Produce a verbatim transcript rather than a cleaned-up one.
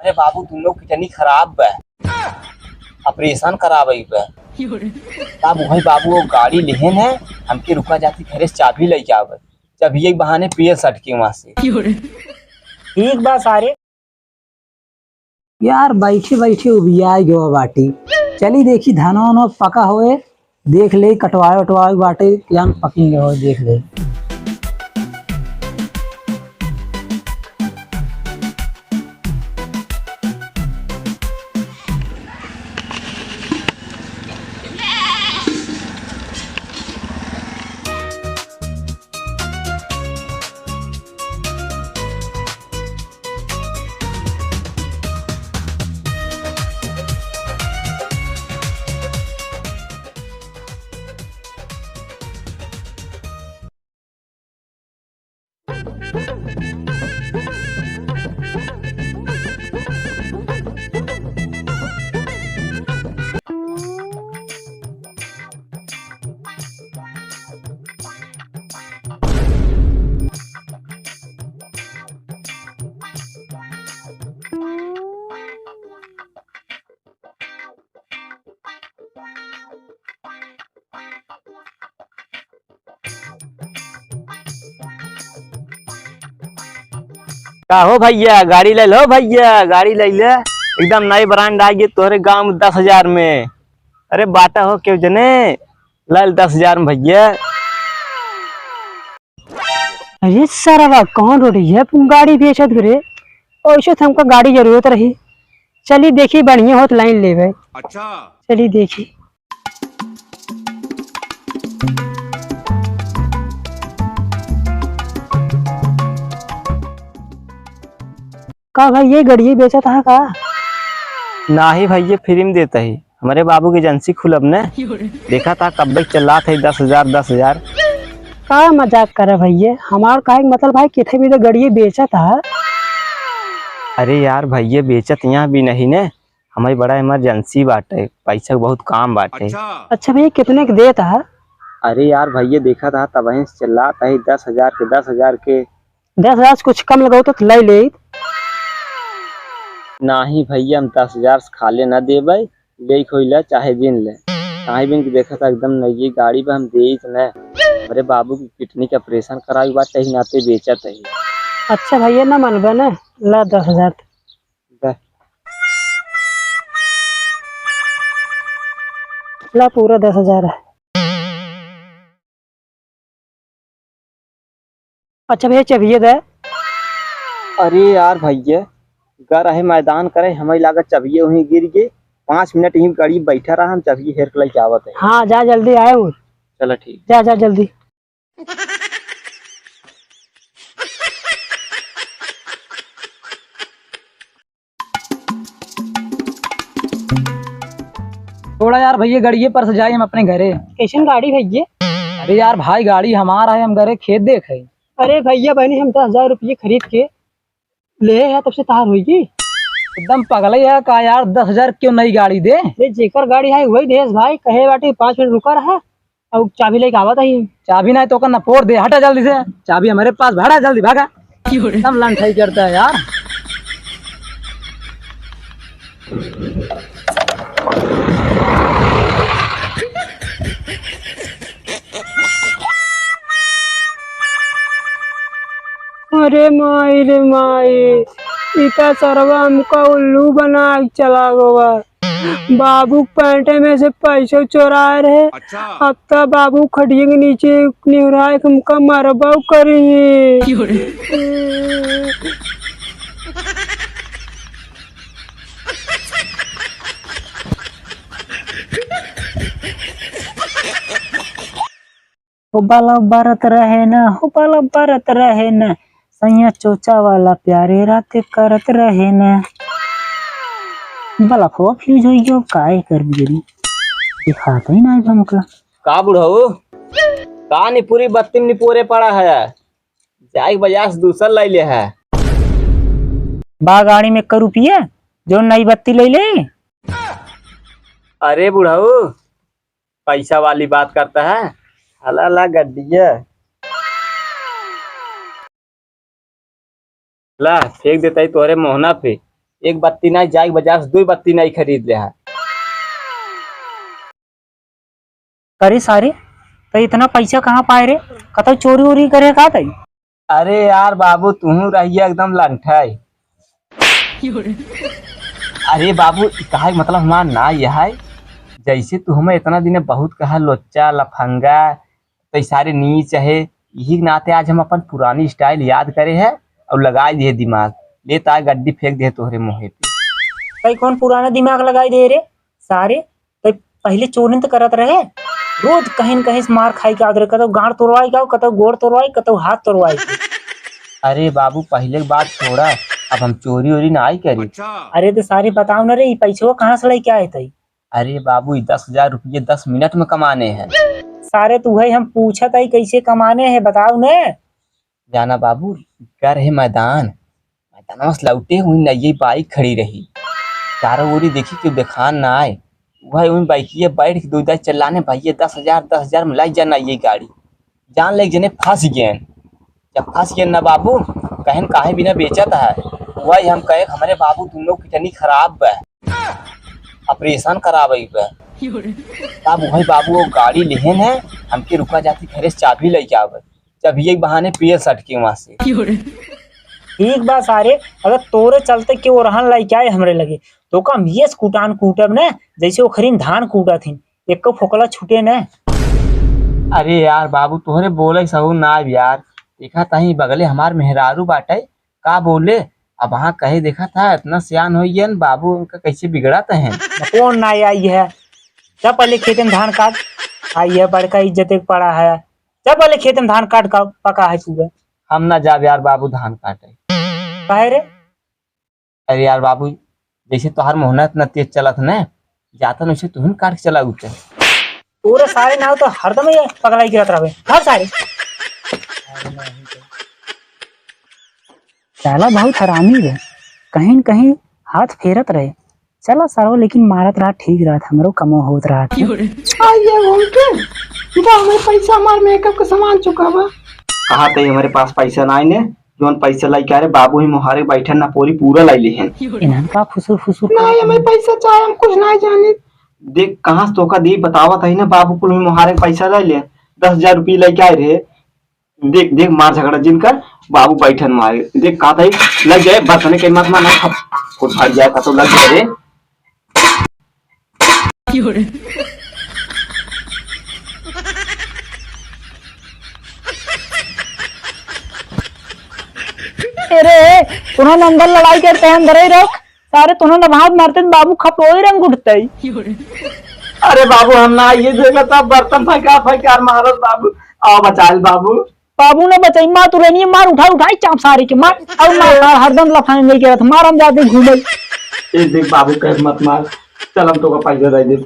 अरे बाबू, दुनो किडनी खराब बा, ऑपरेशन करावे बा। तब वही बाबू वो गाड़ी लेहन है, हमके रुका जाती घरे से चाबी लेके आवे, जब ये बहाने पियल सट के वहां से। ठीक बा सारे। यार, बैठे बैठे उबिया गयो बाटी। चली देखी, धनवा वनवा पका होए, देख ले, कटवाए उटवाए बाटे, यान पकिंग होए, देख ले। का हो भैया, गाड़ी ले लो भैया, गाड़ी ले ले, एकदम नई ब्रांड आ गई तोहरे गांव में दस हजार में। अरे बाटा हो क्यों जने, ले ले दस हजार में भैया। अरे सरवा, कौन रोड है गाड़ी बेचत रे? ओइसे तो हमका गाड़ी जरूरत रही। चली देखी, बढ़िया होत लाइन लेवे। अच्छा। चली देखी। का भाई, ये गड़िए बेचत है का? नाही भाई, ये फ्री में देता ही। हमरे बाबू की एजेंसी खुलब ने। देखा था कब्बे चिल्लात है, "दस हजार, दस हजार।" का मजाक करे भैया, हमार काहे के मतलब भाई, किथे भी तो गड़िए बेचत है। अरे यार भैया, बेचत यहाँ भी नहीं ने, हमारी बड़ा इमरजेंसी बाटे, पैसा के बहुत काम बाटे। अच्छा। अच्छा भैया, कितने के देत है? अरे यार भैया, देखा था तब वहीं से चिल्लात है, "दस हजार के, दस हजार के।" दस हजार से कुछ कम लगाओ तो लाई ले। नाही भैया, हम दस हजार से खाले ना देबै, ले खोइला चाहे जिन ले। काहे बिन के देखा था एकदम नई गाड़ी बा, हम देइत ना। हमरे बाबू की किडनी के ऑपरेशन करावे के बाटे, यही नाते बेचत है। अच्छा भैया, ना मनबे ना, ला दस हजार। दे। ला पूरा दस हजार है। अच्छा भैया, चबिये दे। अरे यार भैया, गर है मैदान करे, हमें लागत चबिये वहीं गिर गए। पाँच मिनट यहीं गाड़ी बैठा रहा, हम चबिये हेर के लेके आवत है। हाँ, जा जल्दी आए हूँ। चलो ठीक। जा, जा जल्दी। थोड़ा यार भैया, गड़िए पर से जाई हम अपने घरे। कैसन गाड़ी भैया? अरे यार भाई, गाड़ी हमार है, हम घरे खेत देख है। अरे भैया बहनी, हम दस हजार रुपये खरीद के ले है, तब से तार होई। एकदम पगले है का यार, दस हजार क्यों नई गाड़ी दे? अरे जेकर गाड़ी है वही देस भाई, कहे बाटे पाँच मिनट रुका रहा। अउ चाबी लेके आवत ही। चाबी नाहीं तो ओकर नपोर दे, हटा जल्दी से। चाबी हमरे पास, भाड़ा जल्दी भागा। एकदम लंठाई करता है यार। अरे माई रे माई, इता सरवा हमका उल्लू बना के चला गवा। बाबू के पैंटे में से पैसो चोराए रहे। अच्छा। अब त बाबू खटिया के नीचे निहुराए के हमका मरबो करिहे। क्यों रे? हो बाला बरत रहे न, हो बाला बरत रहे न, सैया चोचा वाला प्यारे रात करत रहे न। बल्ब हो फ्यूज होई गयो, काहे कर बिजली दिखात ही ना हमका। का बुढ़ऊ, का निपुरी बत्ती में निपोरे पड़ा है? जाए के बाजार से दूसर लाई ले है। बा गाड़ी में एक रुपया, जो नई बत्ती ले ले। अरे बुढ़ऊ, पैसा वाली बात करता है। हला ला गड्डिया। ला, फेंक देता ही तोहरे मोहना पे। एक बत्ती नाई, जाइके बाजार से दुइ बत्ती नाई खरीद लेहा। अरे सारे, त इतना पैसा कहाँ पाए रे? कतौ चोरी वोरी करे का तई? अरे यार बाबू, तुहूँ रहिया एकदम लंठा है। अरे बाबू, ई कहे के मतलब हमार ना यह है, जैसे तू हमें इतना दिन बहुत कहा लोच्चा, लफंगा, तो ई सारे नीच है, यही के नाते आज हम अपन पुरानी style याद करे है और लगाई दिए दिमाग। ले ता गड्डी फेंक दे तोहरे मुँहे पे। तई कौन पुराना दिमाग लगाई दे रे सारे? तई पहिले चोरिन त करत रहे, रोज कहीं न कहीं से मार खाई के आवत रहे, कतौ गाँड़ तोड़वाई के आव, कतौ गोड़ तोड़वाई, कतौ हाथ तोड़वाई के। अरे बाबू, पहिले के बात छोड़ा, अब हम चोरी ओरी ना आई करी। अच्छा। अरे तो सारे बताओ ना रे, ई पैसवा कहाँ से लेके आए तई? अरे बाबू, ई दस हजार रुपये दस मिनट में कमाने हैं। सारे, तो वही हम पूछत हई, कैसे कमाने हैं, बताओ ने। जाना बाबू, घर है मैदान, मैदानवा से लौटे हुई ना, ये बाइक खड़ी रही, चारों ओरी देखी, केहू देखान ना आए। वही उन बाइकिया बैठ के दो दाई चिल्लाने, "भैया, दस हजार, दस हजार में लाई जाना ये गाड़ी।" जान ले जने फंस गए। जब फंस गए ना बाबू, कहन काहे बिना बेचत है। वही हम कहे, "हमरे बाबू दोनों किडनी खराब बा, ऑपरेशन करावे बा।" तब वही बाबू वो गाड़ी लेहन है, हमके रुका जाती घरे से चाबी लेके आवे, जब ये बहाने पिए सट के वहां से। ठीक बा सारे, अगर तोरे चलते केहू ओरहन लइके आए हमरे लगे, तो का हम ये कुटान कूटब न, जैसे ओखरिन धान कूटत हिन, एको फोकला छूटे न। अरे यार बाबू, तोहरे बोले सहू ना यार, देखा तही बगले हमार मेहरारू बाटे, का बोले, अब वहाँ कहे देखा था, इतना सियान हो गया न बाबू, उनका कैसे बिगड़त है। कौन ना आई है, जा पहले खेते में धान काट, आई है, बड़का इज्जत एक पड़ा है, जा पहले खेते में धान काट का पका है पूरा। हम ना जाब यार बाबू धान काटे। काहे रे? अरे यार बाबू, जैसे तोहार मोहना इतना तेज चलत न, जाता न वैसे तुहिन काट के चला उठे। तोरे सारे नाव तो हरदम ये पगलाई गिरत रहबे। हर सारे। साला बहुत हरामी रहे, कहीं न कहीं हाथ फेरत रहे। चला सरवा, लेकिन मारत रहा, ठीक रहत, हमरो कमो होत रहत। आइए घूम के, जा हमारे पैसा, हमार मेकअप का सामान चुकावा। कहा तई हमारे पास पैसा ना आइने, जौन पैसा लाई क्या रे बाबू ही मोहारे बैठन ना पोरी पूरा लाई लेहन। इन्हन का फुसुर फुसुर ना, करत हमें हैं। पैसा चाहे, हम कुछ ना जाने। देख कहाँ से तोका दी बतावत है ना, बाबू कुल ही मोहारे पैसा लाई ले, दस हजार रुपये लाई क्या रे। देख, देख, मार झगड़ा जिन कर, बाबू बैठन मारे। देख, कहा था, लग जाए, बर्तन के मत मारना, खप, फुट फाट जाए, कतो लग जाए रे। अरे, तुहन अंदर लड़ाई करते हैं, अंदर ही रहो। सारे तुहन भाव मारते तो बाबू खपोई रंग उठते। अरे बाबू, हम ना ये देखा था, बर्तन फेंका, फेंका मारत बाबू, आओ बचा ले बाबू। बाबू ना बचाई, माँ तू रहनी है, मार उठा, उठाई चाप सारे के, मार, और मार, मार, हरदम लफाएंगे के रथ, मार हम जाते घूमे। ए देख बाबू, कह मत मार, चल हम तोका पैसा दे दे।